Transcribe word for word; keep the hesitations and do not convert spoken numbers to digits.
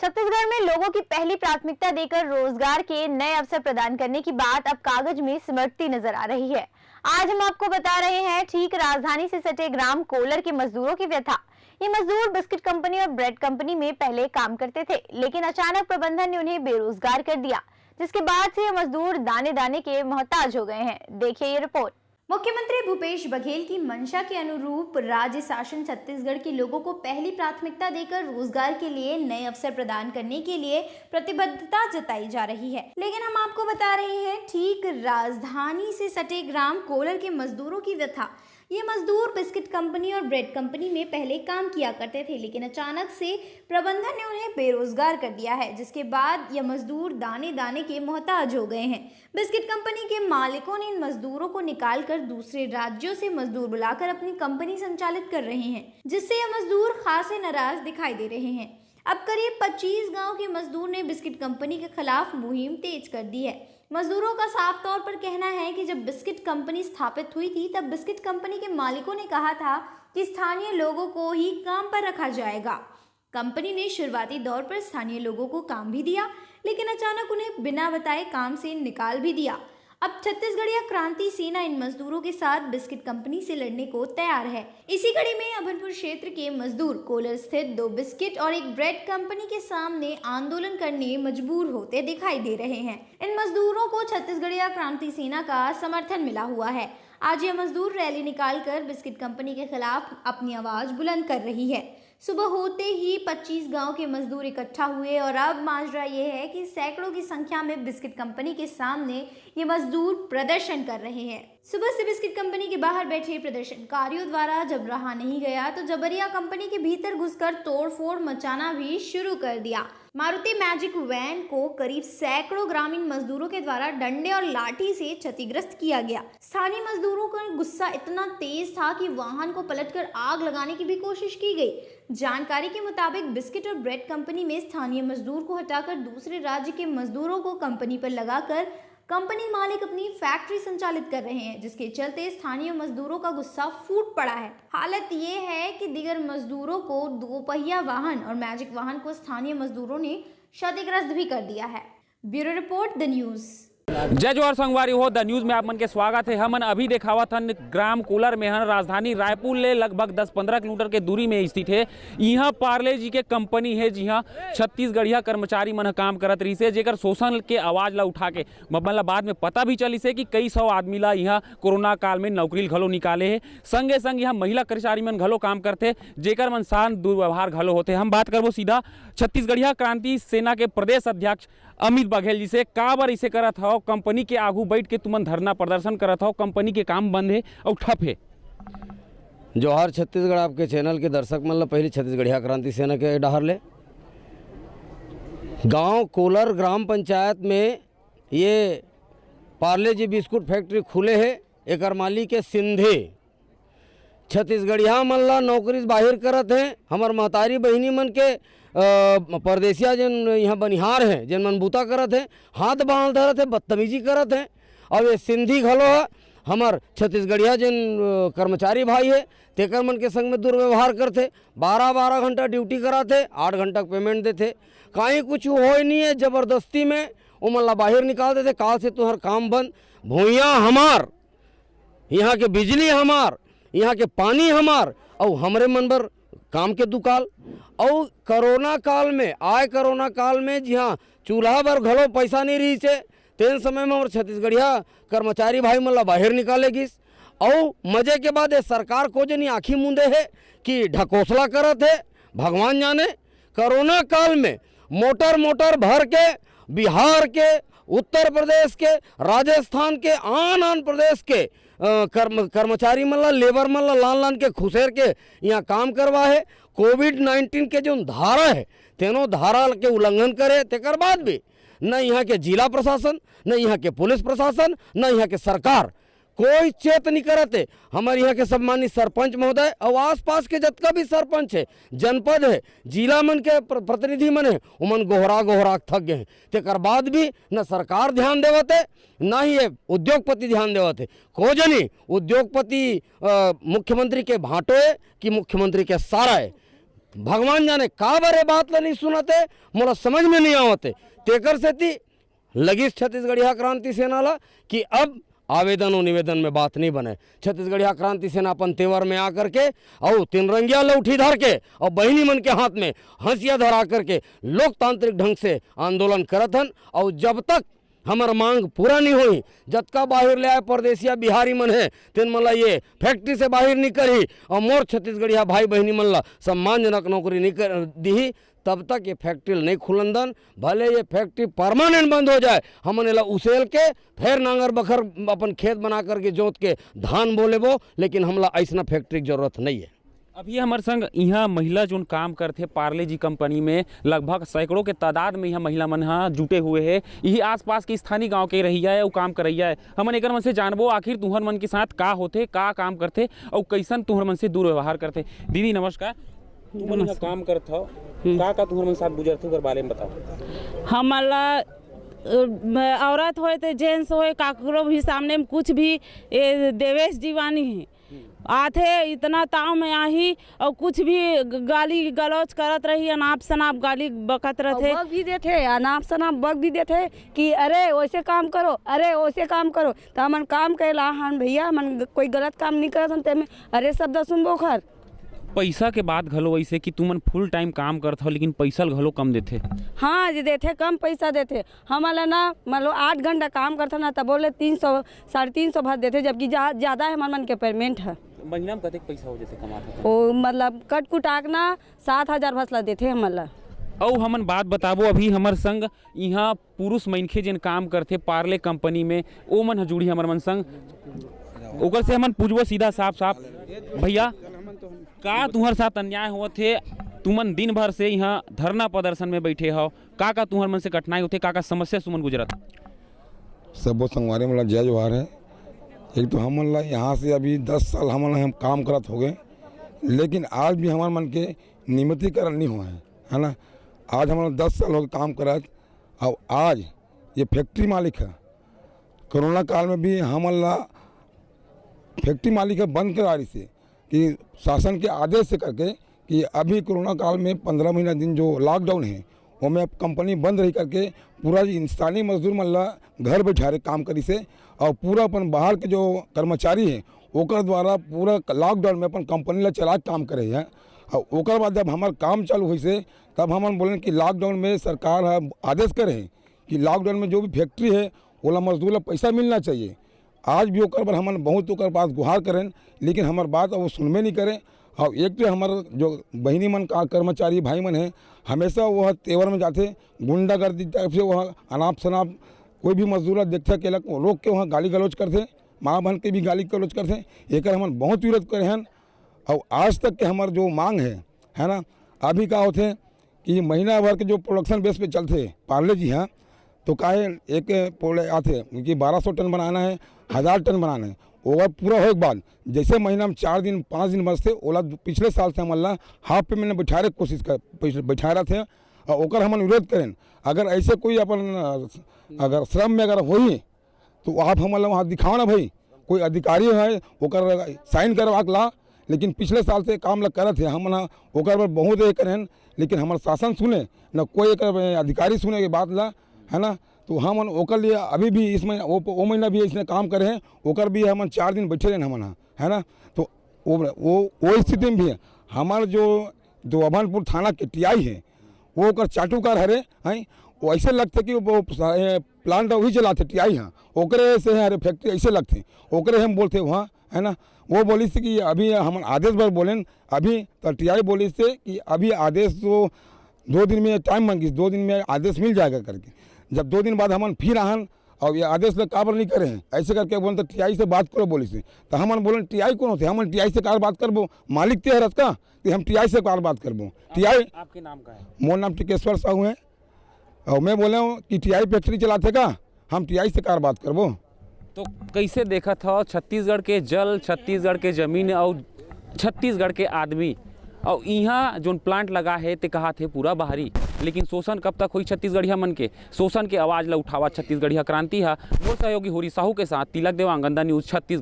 छत्तीसगढ़ में लोगों की पहली प्राथमिकता देकर रोजगार के नए अवसर प्रदान करने की बात अब कागज में सिमटती नजर आ रही है। आज हम आपको बता रहे हैं, ठीक राजधानी से सटे ग्राम कोलर के मजदूरों की व्यथा। ये मजदूर बिस्किट कंपनी और ब्रेड कंपनी में पहले काम करते थे, लेकिन अचानक प्रबंधन ने उन्हें बेरोजगार कर दिया, जिसके बाद से ये मजदूर दाने दाने के मोहताज हो गए हैं। देखिए ये रिपोर्ट। मुख्यमंत्री भूपेश बघेल की मंशा के अनुरूप राज्य शासन छत्तीसगढ़ के लोगों को पहली प्राथमिकता देकर रोजगार के लिए नए अवसर प्रदान करने के लिए प्रतिबद्धता जताई जा रही है। लेकिन हम आपको बता रहे हैं, ठीक राजधानी से सटे ग्राम कोलर के मजदूरों की व्यथा। ये मजदूर बिस्किट कंपनी और ब्रेड कंपनी में पहले काम किया करते थे, लेकिन अचानक से प्रबंधन ने उन्हें बेरोजगार कर दिया है, जिसके बाद ये मजदूर दाने दाने के मोहताज हो गए हैं। बिस्किट कंपनी के मालिकों ने इन मजदूरों को निकालकर दूसरे राज्यों से मजदूर बुलाकर अपनी कंपनी संचालित कर रहे हैं, जिससे ये मजदूर खासे नाराज दिखाई दे रहे हैं। अब करीब पच्चीस गांव के मजदूर ने बिस्किट कंपनी के खिलाफ मुहिम तेज कर दी है। मजदूरों का साफ तौर पर कहना है कि जब बिस्किट कंपनी स्थापित हुई थी, तब बिस्किट कंपनी के मालिकों ने कहा था कि स्थानीय लोगों को ही काम पर रखा जाएगा। कंपनी ने शुरुआती दौर पर स्थानीय लोगों को काम भी दिया, लेकिन अचानक उन्हें बिना बताए काम से निकाल भी दिया। अब छत्तीसगढ़िया क्रांति सेना इन मजदूरों के साथ बिस्किट कंपनी से लड़ने को तैयार है। इसी कड़ी में अभनपुर क्षेत्र के मजदूर कोलर स्थित दो बिस्किट और एक ब्रेड कंपनी के सामने आंदोलन करने मजबूर होते दिखाई दे रहे हैं। इन मजदूरों को छत्तीसगढ़िया क्रांति सेना का समर्थन मिला हुआ है। आज ये मजदूर रैली निकालकर बिस्किट कंपनी के खिलाफ अपनी आवाज बुलंद कर रही है। सुबह होते ही पच्चीस गांव के मजदूर इकट्ठा हुए और अब माजरा ये है कि सैकड़ों की संख्या में बिस्किट कंपनी के सामने ये मजदूर प्रदर्शन कर रहे हैं। सुबह से बिस्किट कंपनी के बाहर बैठे प्रदर्शनकारियों द्वारा जब रहा नहीं गया, तो जबरिया कंपनी के भीतर घुसकर तोड़फोड़ मचाना भी शुरू कर दिया। मारुति मैजिक वैन को करीब सैकड़ों ग्रामीण मजदूरों के द्वारा डंडे और लाठी से क्षतिग्रस्त किया गया। स्थानीय मजदूरों का गुस्सा इतना तेज था कि वाहन को पलटकर आग लगाने की भी कोशिश की गई। जानकारी के मुताबिक, बिस्किट और ब्रेड कंपनी में स्थानीय मजदूर को हटाकर दूसरे राज्य के मजदूरों को कंपनी पर लगाकर कंपनी मालिक अपनी फैक्ट्री संचालित कर रहे हैं, जिसके चलते स्थानीय मजदूरों का गुस्सा फूट पड़ा है। हालत ये है कि दिगर मजदूरों को दोपहिया वाहन और मैजिक वाहन को स्थानीय मजदूरों ने क्षतिग्रस्त भी कर दिया है। Bureau report, the news. जय जोहार संगवारी हो, द न्यूज़ में आप मन के स्वागत है। हमन अभी देखावत हन ग्राम कोलर में हन, राजधानी रायपुर ले लगभग दस पंद्रह किलोमीटर के दूरी में स्थित है। इहाँ पार्ले जी के कंपनी है, जिहाँ छत्तीसगढ़िया कर्मचारी मन ह काम करत रहिस हे, जेकर शोषण के आवाज ला उठा के, मतलब, बाद में पता भी चलिस हे कि कई सौ आदमी ला इहाँ कोरोना काल में नौकरी घलो निकाले हे। संगे संग इहाँ महिला कर्मचारी मन घलो काम करथे, जेकर मन शांत दुर्व्यवहार घलो होथे। हम बात करबो सीधा छत्तीसगढ़िया क्रांति सेना के प्रदेश अध्यक्ष अमित बघेल जी से, काबर इसे करत हव? कंपनी के आगू बैठ के तुमन धरना प्रदर्शन करत हव, कंपनी के काम बंद हे अउ ठप हे। जोहार छत्तीसगढ़, आपके चैनल के दर्शक मन ल पहली छत्तीसगढ़िया क्रांति सेना के डहार ले। गांव कोलर ग्राम पंचायत में ये पार्ले जी बिस्कुट फैक्ट्री खुले हे, एकर मालिक हे सिंधे। छत्तीसगढ़िया मन ला नौकरी से बाहिर करत हे। हमर महतारी बहिनी मन के, अ, परदेसिया जेन यहाँ बनिहार हे, जेन मन बूता करत हे, हाथ बांध धरत हे, बदतमीजी करत हे। अउ ये सिंधी घलो ह, हमर छत्तीसगढ़िया जेन, अ, कर्मचारी भाई हे, तेकर मन के संग में दुर्व्यवहार करथे। बारह बारह घंटा ड्यूटी कराथे, आठ घंटा के पेमेंट देथे। काहीं कुछ होय नहीं हे, जबरदस्ती में ओमन ला बाहिर निकाल देथे। काल से तुहर काम बंद। भुइयां हमार, यहाँ के बिजली हमार, यहाँ के पानी हमार, अउ हमरे मन बर काम के दुकाल। अउ कोरोना काल में, आय कोरोना काल में जिहाँ चूल्हा बर घलो पैसा नहीं रहिस हे, तेन समय में हमर छत्तीसगढ़िया कर्मचारी भाई मन ला बाहिर निकाले गिस। अउ मजे के बात, ये सरकार को जनी आँखी मूंदे हे कि ढकोसला करत हे, भगवान जाने। कोरोना काल में मोटर मोटर भर के बिहार के, उत्तर प्रदेश के, राजस्थान के, आन आन प्रदेश के, अ, कर्म-, कर्मचारी मन ला, लेबर मन ला लान लान के खुसेर के यहाँ काम करवा हे। कोविड नाइन्टीन के जोन धारा हे, तेनो धारा के उल्लंघन करे, तेकर बाद भी न यहाँ के जिला प्रशासन, न यहाँ के पुलिस प्रशासन, न यहाँ के सरकार कोई चेत नहीं करत हे। हमर यहाँ के सम्मानित सरपंच महोदय अउ आसपास के जतका भी सरपंच हे, जनपद हे, जिला मन के प्र-, प्रतिनिधि मन हे, उमन गोहरा गोहरा के थक गए हे। तेकर बाद भी न सरकार ध्यान देवत हे, न ही ये उद्योगपति ध्यान देवत हे। को जनी उद्योगपति, अ, मुख्यमंत्री के भांटो हे कि मुख्यमंत्री के सारा हे। भगवान जाने का बरे बात ला नहीं सुनत हे, मोला समझ में नहीं आवत हे। तेकर सेती लगिस छत्तीसगढ़िया क्रांति सेना ला कि अब आवेदन अउ निवेदन में बात नहीं बने। छत्तीसगढ़िया क्रांति सेना अपन तेवर में आकर के अउ तिनरंगिया लौठी धर के अउ बहिनी मन के हाथ में हंसिया धरा करके लोकतांत्रिक ढंग से आंदोलन करत हन। अउ जब तक हमर मांग पूरा नहीं होही, जतका बाहिर ले आए परदेसिया बिहारी मन हे, तेन मन ला ये फैक्ट्री से बाहिर नहीं करही अउ मोर छत्तीसगढ़िया भाई बहिनी मन ला सम्मानजनक नौकरी नहीं कर दिही, तब तक ये फैक्ट्री ल नहीं खुलन दन। भले ये फैक्ट्री परमानेंट बंद हो जाए, हमन एला उसेल के फेर नांगर बखर अपन खेत बना करके जोत के धान बो लेबो, लेकिन हमला अइसना फैक्ट्री के जरूरत नहीं है। अभी हमर संग इहाँ महिला जोन काम करथे पार्ले जी कंपनी में, लगभग सैकड़ों के तादाद में इहाँ महिला मन ह जुटे हुए हे। इही आसपास के स्थानीय गांव के रहइया हे अउ काम करइया हे। हमन एकर मन से जानबो आखिर तुहर मन के साथ का होथे, का काम करथे अउ कइसन तुहर मन से दुर्व्यवहार करथे। दीदी नमस्कार। तुमन इहाँ काम करत हव, हम्म। का का तुहर मन साथ गुजरथे ओकर बारे में बताओ। हमन ला, अ, औरत होय ते जेंट्स होय, काकरो भी सामने में कुछ भी, ए, देवेश जीवानी है। आथे, इतना ताव में आही अउ कुछ भी ग-, गाली गलौज करत रही, अनाप शनाप गाली बकत अउ रहथे। बक भी देथे, अनाप शनाप बक भी देथे कि अरे वैसे काम करो, अरे वैसे काम करो। त हमन काम करे ला हन भैया, हमन ग-, कोई गलत काम नहीं करत हन, तेमे अरे शब्द सुनबो ओखर। पैसा के बात घलो वैसे कि तुमन फुल टाइम काम करत हव, लेकिन पैसा ल घलो कम देथे। हाँ जी, देथे, कम पैसा देथे। हमन ला ना, मान लो आठ घंटा काम करथन ना, तब बोले तीन सौ, साढ़े तीन सौ भर देथे, जबकि जा-, ज्यादा है हमर मन के पेमेंट है। महीना में कतेक पैसा हो जथे कमात हव? ओ, मतलब, कट कुटाक ना सात हजार भर ला देथे हमन ला। अउ हमन बात बताबो, अभी हमर संग इहाँ पुरुष मनखे जेन काम करथे पार्ले कंपनी में, ओ मन ह जुड़ी हमर मन संग। ओकर से हमन पूछबो सीधा साफ साफ, भैया, का तुहर साथ अन्याय होवत हे? तुमन दिन भर से इहाँ धरना प्रदर्शन में बैठे हव, का का तुहर मन से कठिनाई होथे, का का समस्या से तुमन गुजरत? सबो संगवारी मन ला जय जोहार है। एक तो हमन ला यहाँ से अभी दस साल हमन ला हम काम करत हो गए, लेकिन आज भी हमर मन के नियमितीकरण नहीं हुआ है, है ना। आज हमन ला दस साल हो गए काम करत, और आज ये फैक्ट्री मालिक है, कोरोना काल में भी हमन ला फैक्ट्री मालिक ह बंद करा रहिस हे कि शासन के आदेश से करके कि अभी कोरोना काल में पंद्रह महीना दिन जो लॉकडाउन है, ओमे अब कंपनी बंद रही करके पूरा स्थानीय मजदूर मन ला घर बैठारे काम करिस हे और पूरा अपन बाहर के जो कर्मचारी है ओकर द्वारा पूरा लॉकडाउन में अपन कंपनी ला चला के काम करे हैं। और ओकर बाद जब हमार काम चालू होइस हे, तब हमन बोलेन कि लॉकडाउन में सरकार ह आदेश करे है कि लॉकडाउन में जो भी फैक्ट्री है, ओला मजदूर ला पैसा मिलना चाहिए। आज भी ओकर बर हमन बहुत ओकर पास गुहार करेन, लेकिन हमर बात वो सुनबे नहीं करे। और एक तो हमर जो बहिनी मन का कर्मचारी भाई मन है, हमेशा वो तेवर में जाथे, गुंडागर्दी टाइप से वो अनाप शनाप कोई भी मजदूर ला देखथे, अकेला को रोक के वहाँ गाली गलौज करथे, माँ बहन के भी गाली गलौज करथे। एकर हमन बहुत विरोध करे हन। और आज तक के हमर जो मांग है, है ना, अभी का होथे कि महीना भर के जो प्रोडक्शन बेस पे चलथे पार्ले जी हाँ, तो काहे एक पोले आथे कि बारह सौ टन बनाना है, हज़ार टन बनाना है, ओवर पूरा होए के बाद जैसे महीना में चार दिन, पाँच दिन बचथे, ओला दु-, पिछले साल से हमन ला हाफ पेमेंट में बैठारे के कोशिश कर, बैठ-, बैठाए रहथे और ओकर हमन विरोध करेन। अगर ऐसे कोई अपन, अ, अगर श्रम में अगर होही, तो आप हमन ला वहाँ दिखाओ ना भाई, कोई अधिकारी है, ओकर साइन करवा के ला। लेकिन पिछले साल से काम ला करत है, हमन ह ओकर बर बहुत ये करेन, लेकिन हमर शासन सुने न, कोई एकर अधिकारी सुने के बात ला, है ना। तो हमन ओकर लिए अभी भी इस महीना, वो, वो महीना भी इसने काम करे हैं, ओकर भी हमन चार दिन बैठे रहेन हमन ह, है ना। तो वो, वो, वो स्थिति में भी है, हमार जो, जो अभनपुर थाना के टीआई है, वो ओकर चाटुकार हरे, हैं, वो ऐसे लगथे कि वो, वो, ए, प्लांट वही चलाथे टीआई हाँ, ओकरे से है, अरे फैक्ट्री ऐसे लगथे, ओकरे हम बोलथे वहाँ, है ना। वो बोलिस कि अभी हम आदेश बर बोलेन, अभी तो टीआई बोलिस कि अभी आदेश तो दो दिन में टाइम मांगिस, दो दिन में आदेश मिल जाएगा करके। जब दो दिन बाद हमन फिर आहन, और ये आदेश ला काबर नहीं करे हैं, ऐसे करके बोलन तो टीआई से बात करो बोलिस। तो हमन बोलेन टीआई कौन होथे, हमन टीआई से कार बात करबो, मालिक ते हरस का, कि हम टीआई से कार बात करबो। टीआई आपके नाम का है? मोर नाम टिकेश्वर साहू है। और मैं बोले हूँ कि टीआई फैक्ट्री चलाथे का, हम टीआई से कार बात करबो। तो कैसे देखत हव छत्तीसगढ़ के जल, छत्तीसगढ़ के जमीन और छत्तीसगढ़ के आदमी, और इहाँ जोन प्लांट लगा है ते कहा थे पूरा बाहरी, लेकिन शोषण कब तक होई छत्तीसगढ़िया मन के? शोषण के आवाज ला उठावा छत्तीसगढ़िया क्रांति हा। मोर सहयोगी होरी साहू के साथ तिलक देवांगन, द न्यूज छत्तीसगढ़।